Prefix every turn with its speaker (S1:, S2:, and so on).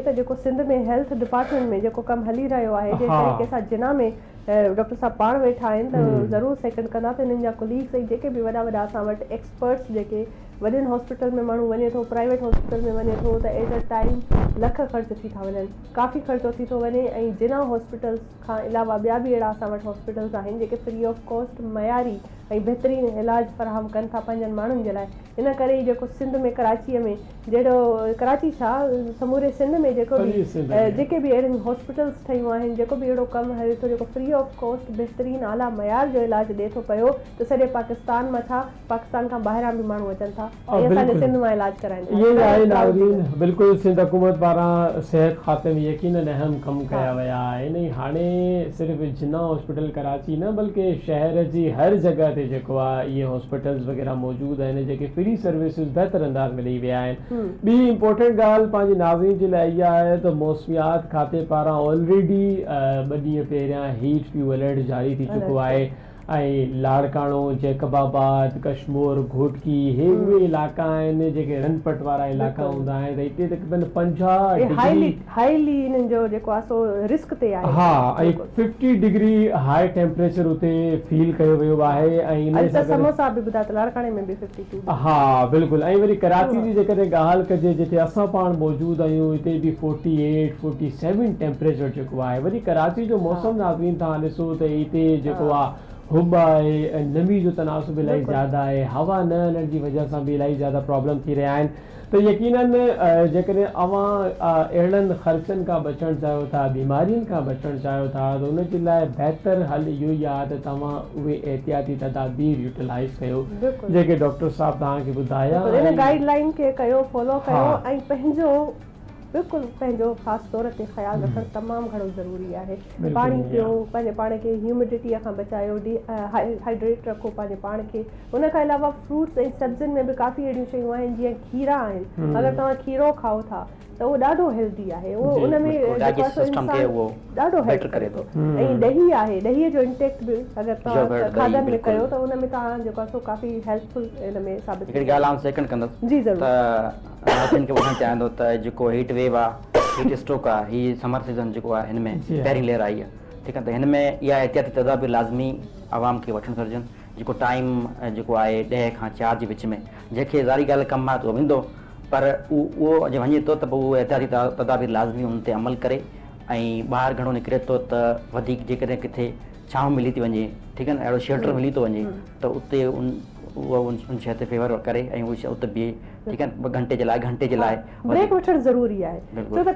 S1: ته جيڪو Sindh ۾ health department ۾ جيڪو ڪم هلي رهيو آهي جنهن طريقي سان جناح ۾ ڊاڪٽر صاحب پاڻ ويٺا آهن ته ضرور سيڪنڊ ڪندا ته انهن جا ڪليگس ۽ جيڪي به وڏا وڏا اسان وٽ ايڪسپرٽس جيڪي وڏين هاسپيٽل ۾ ماڻهو وڃي ٿو پرائيويٽ هاسپيٽل ۾ وڃي ٿو ته ايٽ ا ٽائيم لک خرچ ٿي ٿا وڃن ڪافي خرچو ٿي ٿو وڃي ۽ جناح هاسپيٽلس کان علاوه ٻيا به اهڙا اسان وٽ هاسپيٽلس آهن جيڪي فري آف ڪاسٽ معياري ۽ بهترين علاج فراهم ڪن ٿا پنهنجن ماڻهن جي لاء ان ڪري ئي جيڪو سنڌ ۾ ڪراچيء ۾ جهڙو ڪراچي ڇا سموري سنڌ ۾ جيڪو به جيڪي به اهڙيون هاسپيٽلس ٺهيون آهن جيڪو به اهڙو ڪم هلي ٿو جيڪو فري آف ڪاسٽ بهترين اعليٰ معيار جو علاج ڏي ٿو پيو ته سڄي پاڪستان مان ڇا پاڪستان کان ٻاهران به ماڻهو اچن ٿا ۽ اسان جي سنڌ مان علاج ڪرائين ٿا
S2: ائين ئي آهي ناظرين بلڪل سنڌ حڪومت پاران صحت کاتي ۾ يقينن اهم ڪم ڪيا ويا آهن ۽ هاڻي صرف جناح هاسپيٽل ڪراچي نه بلڪه شهر جي هر جڳهه تي جيڪو آهي اهي هاسپيٽلز وغيره موجود آهن جيڪي فري سروسز بهتر انداز ۾ ڏئي ويا آهن ٻي امپورٽنٽ ڳالهه پنهنجي ناظرين جي لاء اها آهي ته موسميات کاتي پاران آلريڊي ٻه ڏينهن پهريان هيٽ ويو الرٽ جاري ٿي چڪو آهي ۽ لاڙڪاڻو، جيڪب آباد، ڪشمور، گهوٽڪي هي اهي علائقا آهن جيڪي رڻ پٽ وارا علائقا هوندا آهن ته هتي تقريبن 50 ڊگري
S1: هائلي انهن جو جيڪو آهي سو رسڪ تي آهي.
S2: ها ۽ 50 ڊگري هاء ٽيمپريچر اتي فيل ڪيو ويو آهي ۽ انهي
S1: اڄ ته
S2: سان گڏ
S1: سمو صاحب به ٻڌايو ته لاڙڪاڻي ۾ به 52 ڊگري.
S2: ها بلڪل ۽ وري ڪراچي جي جيڪڏهن ڳالهه ڪجي جتي اسان پاڻ موجود آهيون اتي به 48 47 ٽيمپريچر جيڪو آهي وري ڪراچي جو موسم ناظرين توهان ڏسو ته اتي جيڪو آ حب آهي ۽ نمي جو تناسب الاهي زياده آهي هوا نه هلڻ جي وجه سان به الاهي زياده پرابلم ٿي رهيا آهن ته يقينن جيڪڏهن اوهان اهڙن خرچن کان بچڻ چاهيو ٿا بيمارين کان بچڻ چاهيو ٿا ته ان جي لاء بهتر حل اهو ئي آهي ته توهان اهي احتياطي تدابير يوٽيلائز ڪيو جيڪي ڊاڪٽر صاحب توهان کي ٻڌايا
S1: ان گائيڊ لائين کي ڪيو فالو ڪيو ۽ پنهنجو بلڪل پنهنجو خاص طور تي خيال رکڻ تمام گهڻو ضروري آهي پاڻي پيو پنهنجي پاڻ کي هيومڊٽيء کان بچايو ڊي هائيڊريٽ رکو پنهنجي پاڻ کي ان کان علاوه فروٽس ۽ سبزين ۾ به ڪافي اهڙيون شيون آهن جيئن کيرا آهن اگر توهان کيرو کائو ٿا ته اهو ڏاڍو هيلدي آهي اهو ان ۾ جيڪو آهي سو انسان ڏاڍو هيلپ ڪري ٿو ۽ ڏهي آهي ڏهي جو انٽيڪ به اگر توهان کاڌن ۾ ڪيو ته ان ۾ توهان جيڪو آهي سو ڪافي هيلپ فل ان ۾ ثابت
S3: هڪڙي ڳالهه آئون سيڪنڊ ڪندس
S1: جي ضرور
S3: ته ناظرين کي ٻڌائڻ چاهيان ٿو ته جيڪو هيٽ ويو آ هيٽ اسٽروڪ آ هي سمر سيزن جيڪو آ هن ۾ پهرين لهر آئي آ ٺيڪ آ ته هن ۾ اها احتياطي تدابير لازمي عوام کي وٺڻ گهرجن جيڪو ٽائيم جيڪو آهي ڏهه کان چار جي وچ ۾ جنهن کي ظاهري ڳالهه ڪم آ ته اهو ويندو پر اهو جي وڃي ٿو ته پوء اهو احتياطي تدابير لازمي ان تي عمل ڪري ۽ ٻاهر گهڻو نڪري ٿو ته وڌيڪ جيڪڏهن ڪٿي ڇانو ملي ٿي وڃي ٺيڪ آ نه اهڙو شيلٽر ملي ٿو وڃي ته اتي ان اهو ان شيء تي فيور ڪري ۽ اهو اتي بيهي ٺيڪ آهي ٻه گهنٽي جي لاء گهنٽي جي لاء
S1: بريڪ وٺڻ ضروري آهي ڇو ته.